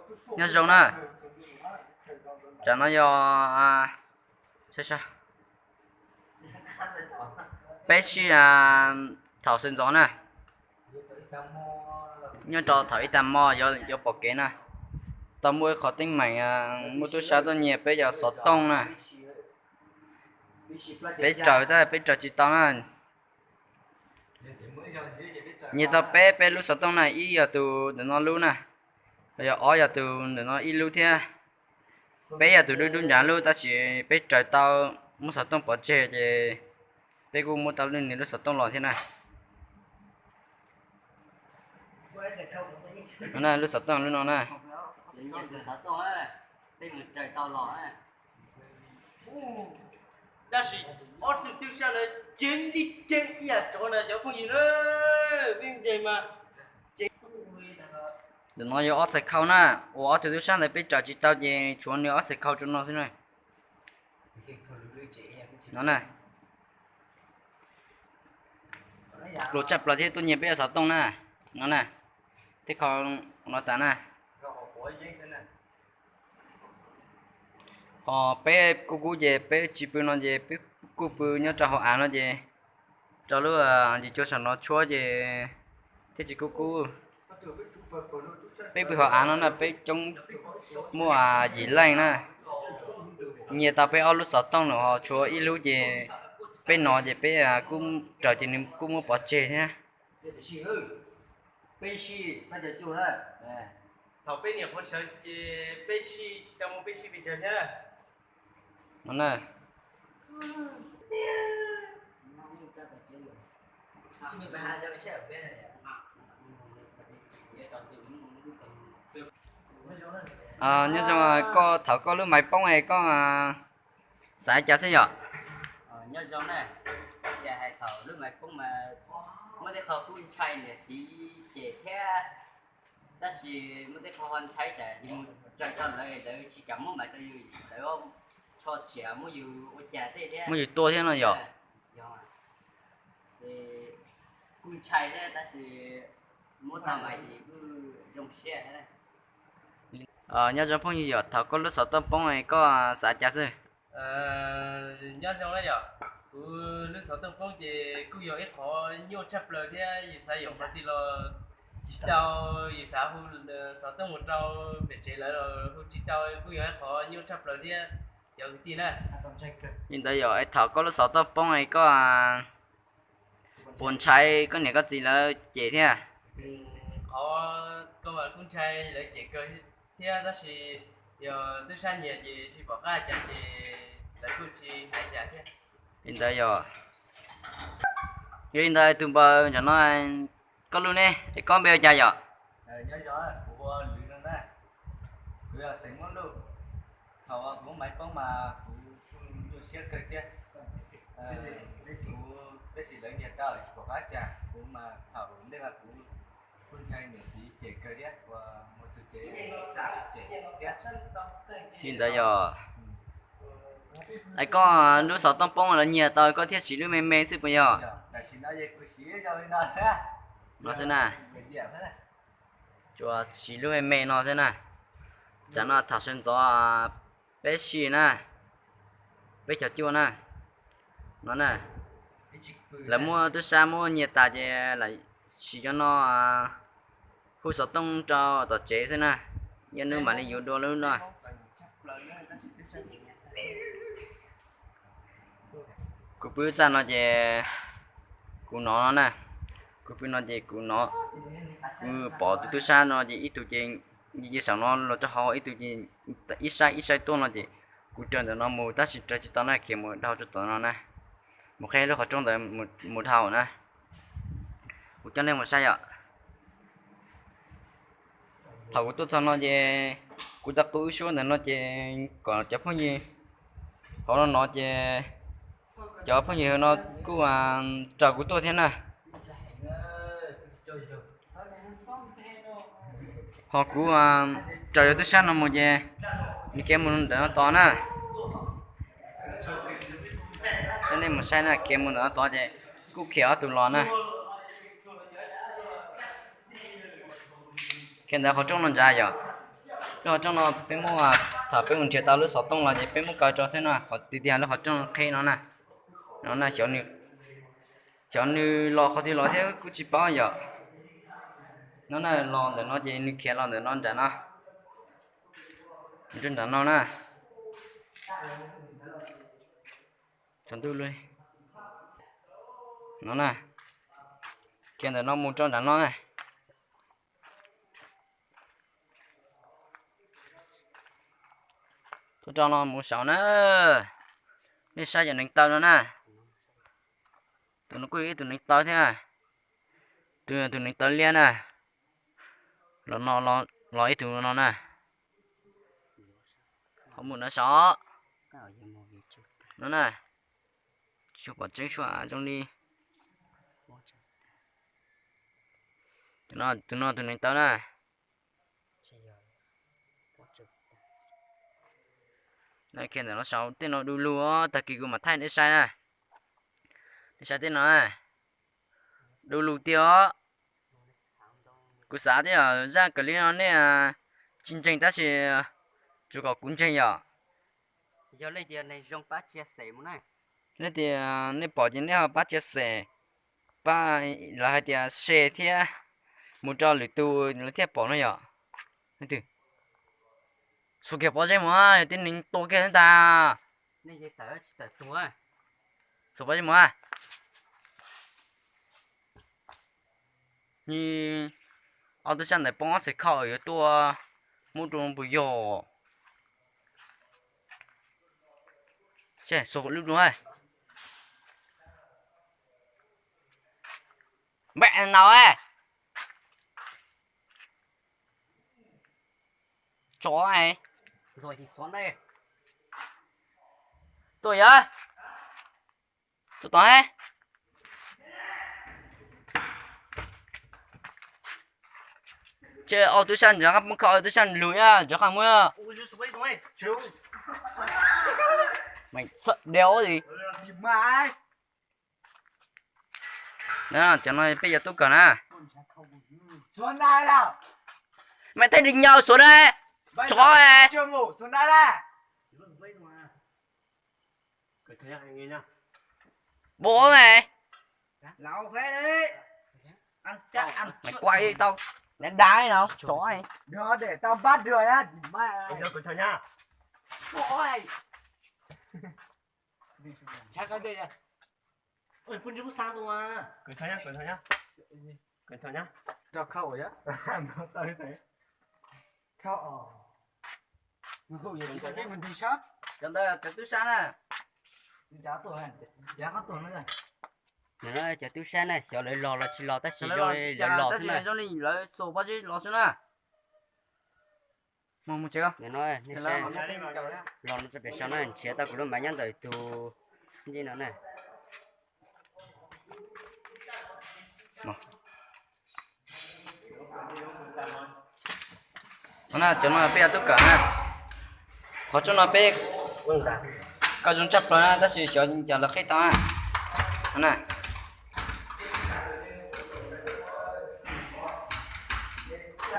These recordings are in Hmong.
Nyob zoo na, tam no yog peb sij thaum sawv ntxov na, nyob rau thaum ib tag hmo yuav pom kev na, tau muaj ib qho teeb meem, muaj tub sab tuaj nyiag peb cov xov tooj na. Peb raws tab peb raws tsis tau na. Nyiag tau peb peb lub xov tooj na, ib yog tus ntawm no lub na, yog ob yog tus ntawm no ib lub thiab. Peb yog tus dub dub nrad lub tab sis peb raws tau, muab xov tooj pov tseg ces peb kuj muab tau lub nws lub xov tooj los thiab na. Lub xov tooj lub no na. Tab sis ob tug tub sab ntawd ceev li ceev ib yam tsov na cov phooj ywg na. Peb nres mas. Ntawm no yog ob txhais khau na, uas ob tug tub sab ntawd peb raws tsis tau ces tshuav nws ob txhais khau rau no xwb na. No na, pluas tshaj plaws thiab tuaj nyiag peb xov tooj na. No na, tej khau no tas na. Ho peb kuj kub ces peb tsis pw no ces peb kuj pw nyob rau hauv av no ces rau lub ncig cua saum no tshuab ces thiaj tsis kub kub. Peb pw hauv av no na peb coob, muaj yim leej na. Nyiag tau peb ob lub xov tooj no ho tshuav ib lub ces peb no ces peb kuj raws ces nws kuj muab pov tseg thiab. Peb sij, thaum peb niam qhuav sawv ces peb sij tsis tau muaj peb sij pes tsawg thiab. No na. Nyob zoo, koj thaum koj lub maiv poob es koj xav cas xwb yom? Nyob zoo na, ces hais thaum lub maiv poob mas muaj tej qho kuj ntshai niam txiv cem thiab, tab sis muaj tej qho ho ntshai tsam yus mus raws tau lawv, lawv tsis kam muab maiv rau yus, lawv tsho tshiav muab yus ua cas tej thiab, muab yus tua thiab no yom? Kuj ntshai thiab tab sis muab tau maiv ces kuj zoo siab. Nyob zoo phooj ywg yom, thaum koj lub xov tooj poob koj xav cas xwb? Nyob zoo na yom, kuv lub xov tooj poob ces kuj yog ib qhov nyuaj tshaj plaws thiab yus xav yuam qhov twg los tsis tau, yus xav hu xov tooj mus rau pem tsev lawv los hu tsis tau, kuj yog ib qhov nyuaj tshaj plaws thiab cov kwv tij na. Li ntawd yom, es thaum koj lub xov tooj poob koj puas ntshai koj niam koj txiv lawv cem thiab? Qhov koj mas kuj ntshai lawv cem kawg thiab tab sis yog tub sab nyiag ces tsis pom qab cas ces lawv kuj tsis hais cas thiab. Li ntawd yog, yog li ntawd tus npawg nram no, koj lub ne es koj npe ua cas yom? Nyob zoo, kuv ua Lwm no na, kuv yog xeem Muab Luj. Thaum kuv lub maiv poob mas kuv kuj nyuaj siab kawg thiab. Kuv, tab sis lawv nyiag tau tsis pom qab cas, kuv mas thaum ntej mas kuv kuj ntshai niam txiv cem kawg thiab uas mus txog tsev tsis cem thiab. Li ntawd yog, es koj lub xov tooj poob lawv nyiag tau koj thiaj siv lub me me xwb puas yog? Tam sim no kuv siv zoo li no thiab. No xwb na. Tsuas siv lub me me no xwb na. Tsam no thaum sawv ntxov peb sij na, peb caug cuaj na, no na, lawv muab tub sab muab nyiag tas ces lawv siv cov no hu xov tooj rau tom tsev xwb na. Yog nub mam li yuav dua lub no. Kuv pw txaj no ces kuv nov no na, kuv pw no ces kuv nov, kuv pom tus tub sab no ces ib tug ces saum no los rau hauv, ib tug ces ib sab ib sab tuaj no ces kuv raws ntawm no mus tab sis raws tsis tau na, khiav mus dhau rau tom no na, mus qheb lub qhov rooj ntawd mus dhau na. Kuv coj nej mus saib yom. Thaum kuv tuaj txog no ces kuv tau qw wb suab ntawm no ces kom cov phooj ywg hauv no no ces cov phooj ywg no kuj raws kuv tuaj thiab na. Ho kuv raws yog tub sab no mus ces nws khiav mus ntawm no tod na. Coj nej mus saib na, khiav mus ntawm no tod ces kuj khiav ob tug los na. Khiav ntawm qhov rooj no ntsa yom. Lub qhov rooj no peb muab, thaum peb mus nrhiav tau lub xov tooj los ces peb muab kaw rau xwb no, qhov tiag tiag lub qhov rooj qhib no na. No na, xyov nws los qhov twg los thiab kuj tsis paub yom. No na, los ntawm no ces nws khiav los ntawm no nram no, nram no na. Tsaus ntuj li. No na, khiav ntawm no mus rau nram no na. Tuaj rau no mus saud na. Nej saib cov neev taw no na. Tus no kuj yog ib tug neev taw thiab. Tus, tus neev taw liab na. Los no, los ib tug no na. Ho mus no saud. No na. Tsis pom tseeb suab zoo li. Tus no tus neev taw na. Khiav ntawm no saud, tej no du lug os, tag kis kuv mam thaij nej saib na. Nej saib tej no, du lug tiag os. Kuv xav tias zaj kawm li no nej tsis ntseeg tab sis tsuas kom kuv ntseeg yom. Nej tias nej pom ces nej ho pab tsia xem, pab, lawv hais tias share thiab mus rau lwm tus lawv thiaj pom no yom. Xuas kiag pob zeb mus, yog tib neeg tua kiag ntag. Xuas pob zeb mus. Ni, ob tug sab ntawd poob ob txhais khau yuav tuaj muab rau puas yog? Xuas lub dua. Npam no, tsov. Tuaj yog, tuaj tod. Ces ob tug sab ntawd qab poob khau, ob tug sab lug, ntawd qab muab. Meem txhawm deb li. Cov no peb yuav tub kawm na. Meem thaij li nyaus xuav na, tsov. Bo me, mày quay tao, nè đá nó chó này. Cov ntawd cov tub sab na. Cov tub sab na, xyov lawv los los tsis los tab sis zoo li lawv los xwb na. Los no rau pem saud na, nrhiav tau kuv lub mav nyob ntawm tus ncej no na. No na, cov no peb yuav tub kawm na. Qhov rooj no peb koj zoo tshaj plaws na tab sis xyov cas lawv qhib tau na.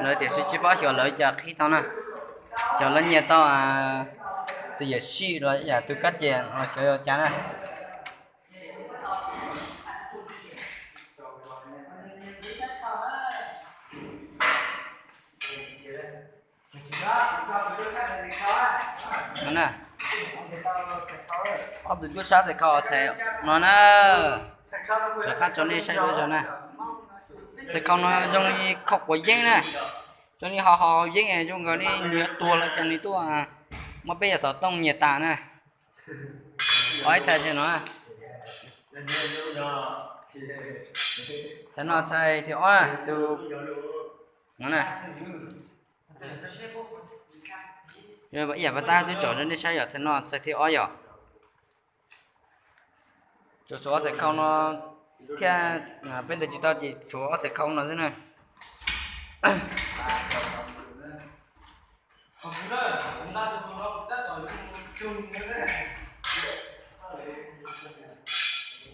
Lawv tiam sis tsis paub xyov lawv cas qhib tau na. Xyov lawv nyiag tau tus yawm sij los yam tus kab ces los xyov yog cas na. Ob tug tub sab txhais khau txhais no na, rov qab tso nej saib dua zaug na. Txhais khau no zoo li khau quav yeeb na, zoo li ho ho yeeb zoo nkaus li nws yuav tuag los cas nws tuaj muab peb yam xov tooj nyiag tas na. Ob ib txhais no, txhais no txhais thib ob tus no na. Ib yam pas tab twb tsom rau nej saib yom, txhais no txhais thib ob yom. Tshuav ob txhais khau no thiab, peb ntes tsis tau ces tshuav ob txhais khau no xwb na.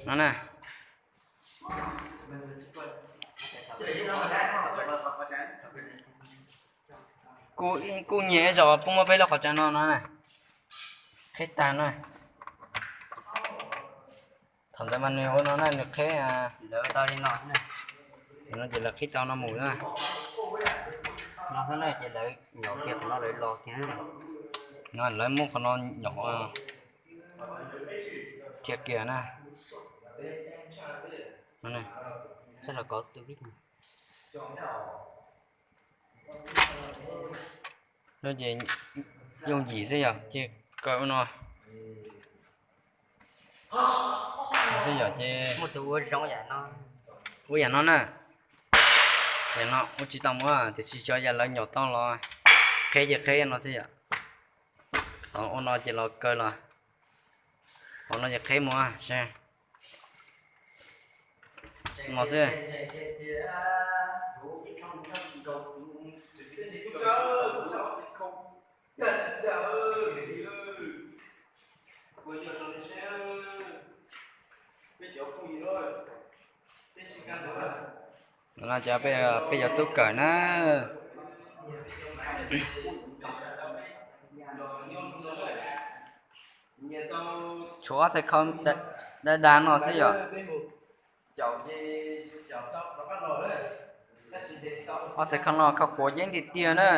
No na. Kuj nyiag ib zaug kuj muab peb lub qhov tsav no no na, qhib tag na. Thaum ntawd mas nws ua no na, nws qhib, no ces lawv qhib tau no mus na. No ces lawv nyom kiag qhov no, lawv los kiag no, lawv muab qhov no nyom kiag kiag na. Txhob los kov tus vij. No ces yooj yim xwb yom, ces kaw no xwb yom, ces ua yam no na. Yam no ua tsis tau mus tiam sis xyov yam lawv nyom tau los, qhib ces qhib no xwb yom. Ua no ces los kaw los, ua no ces qhib mus seb. No xwb. No ces peb cov tub kawm na. Tshuav ob txhais khau dab dab no xwb yom. Ob txhais khau no khau quav yeeb tiag tiag na.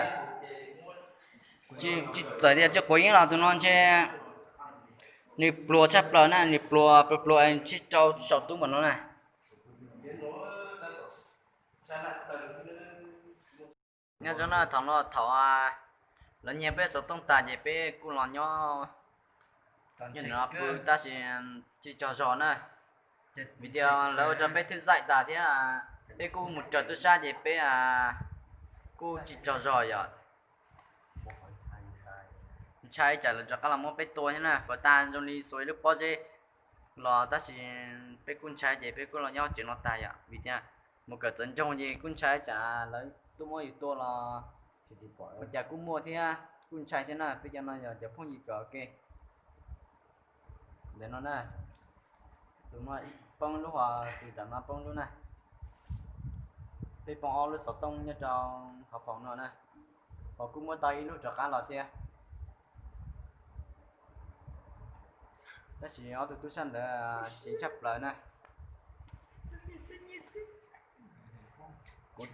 Tsis txawm tias tsis quav yeeb los tus no ntshe nws pluag tshaj plaws na, nws pluag pluag pluag tsis rau saum tub npaum no na. Nyob zoo na, thaum no thaum lawv nyiag peb xov tooj tas ces peb kuj los nyob nyob no pw tab sis tsis tsaug zog na, vim tias lawv ua rau peb thwj xaim tas thiab, peb kuj mus raws tub sab ces peb kuj tsis tsaug zog yom. Ntshai tsam lawv rov qab los muab peb tua thiab na, puas tas zoo li xuas ib lub pob zeb los tab sis peb kuj ntshai ces peb kuj los nyob tsev no tas yom, vim tias mus kawm txawv ntsoog ces kuj ntshai tsam lawv tuaj muab yus tua los ua cas kuj muaj thiab, kuj ntshai thiab na. Peb cov no yog cov phooj ywg kawm ua ke. Ntawm no na, tus no poob lub, ho tus tom no poob lub na. Peb poob ob lub xov tooj nyob rau hauv foom no na, ho kuj muab tau ib lub rov qab los thiab. Tab sis ob tug tub sab ntawd ceev tshaj plaws na. Kuv,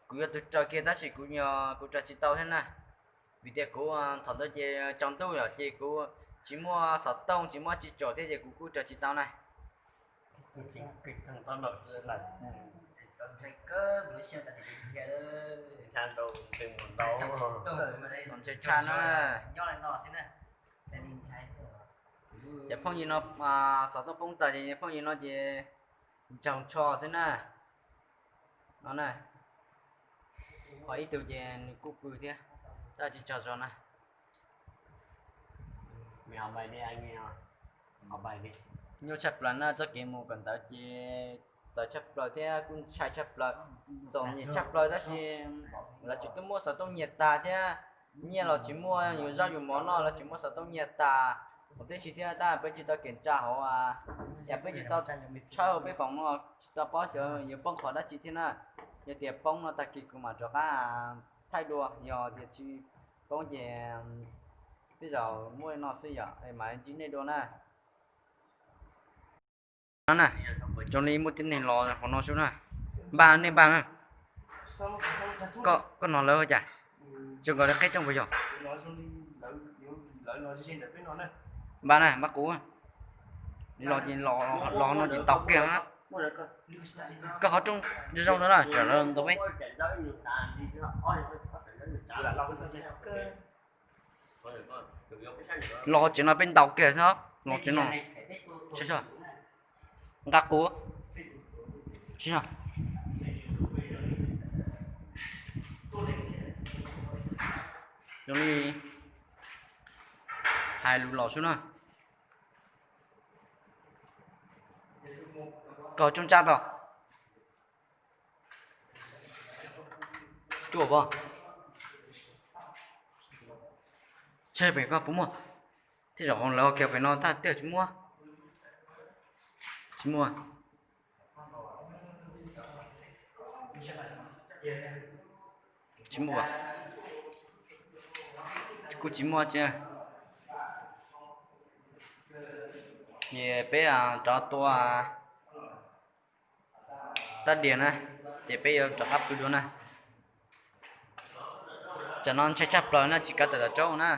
kuv yog tus raws kiag tab sis kuv, kuv raws tsis tau thiab na, vim tias kuv thaum ntawd ces tsaus ntuj yom ces kuv tsis muaj xov tooj tsis muaj tsis tsom thiab ces kuv kuj raws tsis tau na. Txaus ntshai tshaj na. Ces phooj ywg no, xov tooj poob tas ces phooj ywg no ces ntsaug ntsho xwb na. No na, ho ib tug ces nws kuj pw thiab, tab tsis tsaug zog na. Nyuaj tshaj plaws na, txoj kev mus kawm ntawv ces txawv tshaj plaws thiab kuj ntshai tshaj plaws, txom nyem tshaj plaws tab sis lawv tsis tau muab xov tooj nyiag tas thiab, nyiaj los tsis muaj, yus zaub yus mov noj los tsis muaj, xov tooj nyiag tas huv tib si thiab tab peb tsis tau kev tsa hauv, yog peb tsis tau tshawb hauv peb foom no tsis tau paub xyov yuav poob qhov dab tsi thiab na. Yog tias poob no tag kis kuv mam rov qab thaij dua, yog tias tsis poob ces tej zaum muaj li no xwb yom, es mam ntsib nej dua na. No na, zoo li muaj tib neeg los hauv no sub na. Npaj, nej npaj na. Koj hnov lawv ua cas? Zoo nkaus li qhib rooj puas yog? Npaj na, npaj qub. Los ces los no ces ntaus kiag na. Koj qhov rooj zoo zoo no na, tsam lawv ntaus peb. Los tsev no peb ntaus kiag xwb, los tsev no. Nqa qub. Zoo li hais lus los sub na. Kaug tsooj tsab tau. Ruaj pom. Tseg pem koj puas muaj? Tej zaum lawv kiag pem no tag tej tsis muaj. Tsis muaj. Tsis muaj. Kuj tsis muaj tsi. Ces peb rov tua Tab Dias na, ces peb yuav rov qab pw dua na. Tam no ntshai tshaj plaws na, tsis kav tawm tom tsaub na.